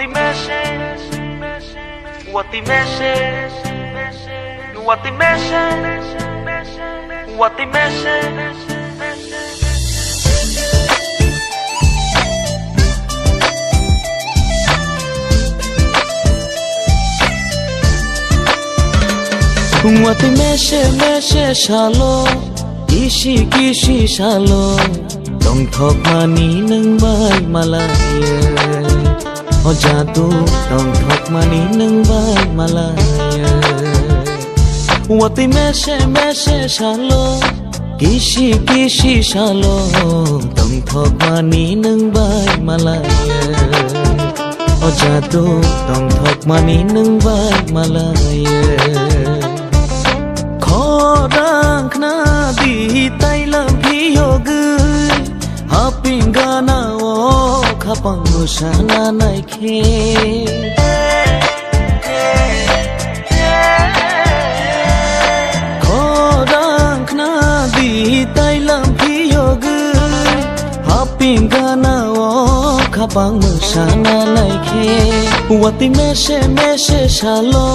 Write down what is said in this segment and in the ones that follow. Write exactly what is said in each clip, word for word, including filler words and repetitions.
Watwi mese, watwi mese, watwi mese. Watwi mese mese salo, kisi kisi salo, tongthokmani nwng bai malaiye. O jadu tongthokmani nwng bai malaiye. Watwi mese mese salo, kisi kisi salo, tongthokmani nwng bai malaiye. O jadu tongthokmani nwng bai malaiye. Khorang khna di tailam phiyogwi, haping gana o khapang sana naikhe. Khorang khna di tailam phiyogwi, haping gana o khapang sana naikhe. Watwi mese mese salo,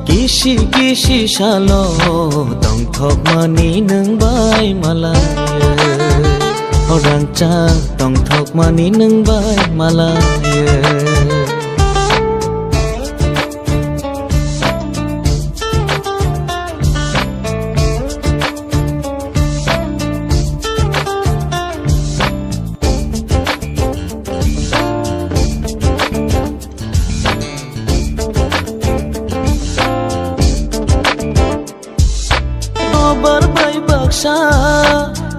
kisi kisi salo, tongthokmani nwng bai malaiye. O rangchak tongthokmani nwng bai malaiye. Nobar bai baksa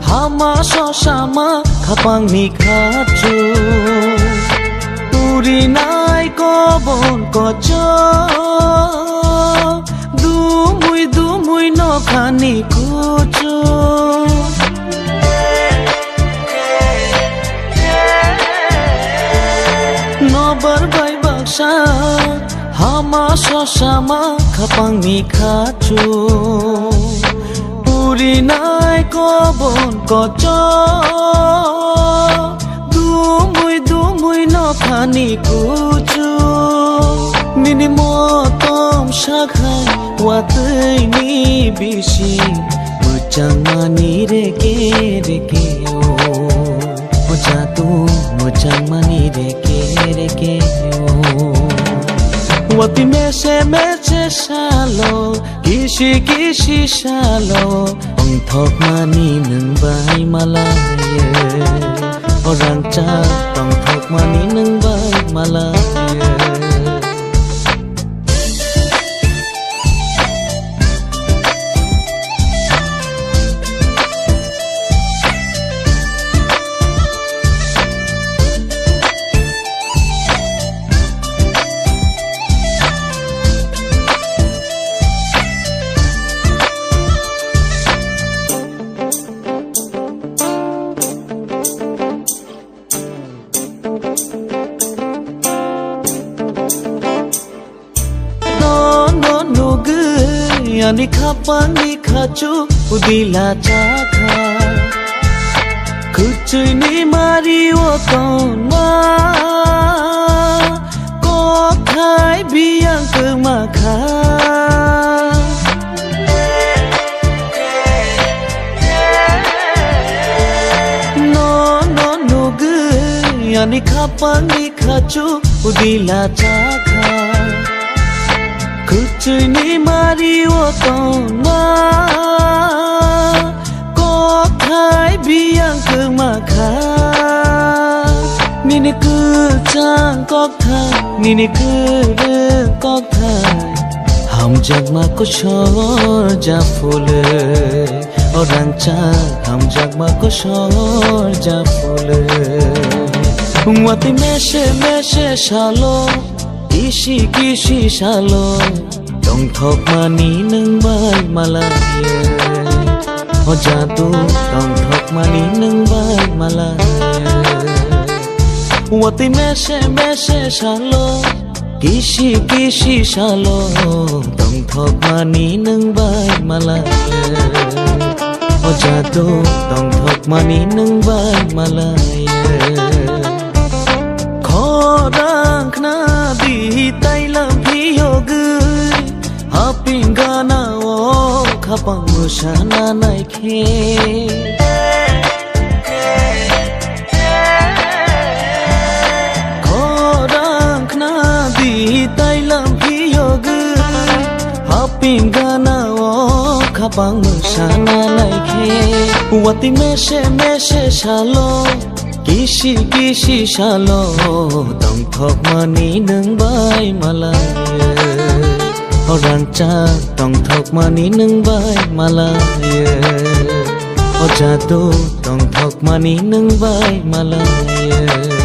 hama sosama khapangni khachu. Turinai kobon kocho, dumui dumui nokhani kuchu. Nobar bai baksa hama sosama khapangni khachu. Purinai kobon kocho, dumui dumui nokhani kuchu. Nini motom sakhai watwini bisi, mwchangmani reke reke o. O jadu mwchangmani reke reke o. Watwi mese mese salo, kisi kisi salo, tongthokmani nwng bai malaiye. O rangchak tongthokmani nwng bai malaiye. Nono nugwi ani khapangni khachu udila chakha. Kuchuini mari o tonma, kothai biyang kwma kha. Nono nugwi ani khapangni khachu udila chakha. Kuchuini mari o tonma, kothai biyang kwma kha. Nini kwchang kokthai, nini kwrwng kokthai, hamjakma kosor japhulwi. O rangchak hamjakma kosor japhulwi. Watwi mese mese salo, kisi kisi salo, tongthokmani nwng bai malaiye. O jadu tongthokmani nwng bai malaiye. Watwi mese mese salo, kisi kisi salo, tongthokmani nwng bai malaiye. O jadu tongthokmani nwng bai malaiye. O rang khna di tailam phiyogwi, haping gana o khapang mwsana naikhe. Khorang khna di tailam phiyogwi, haping gana o khapang mwsana naikhe. Watwi mese mese salo, kisi kisi salo, tongthokmani nwng bai malayo. O rangchak tongthokmani nwng bai malayo. O jadu tongthokmani nwng bai malayo.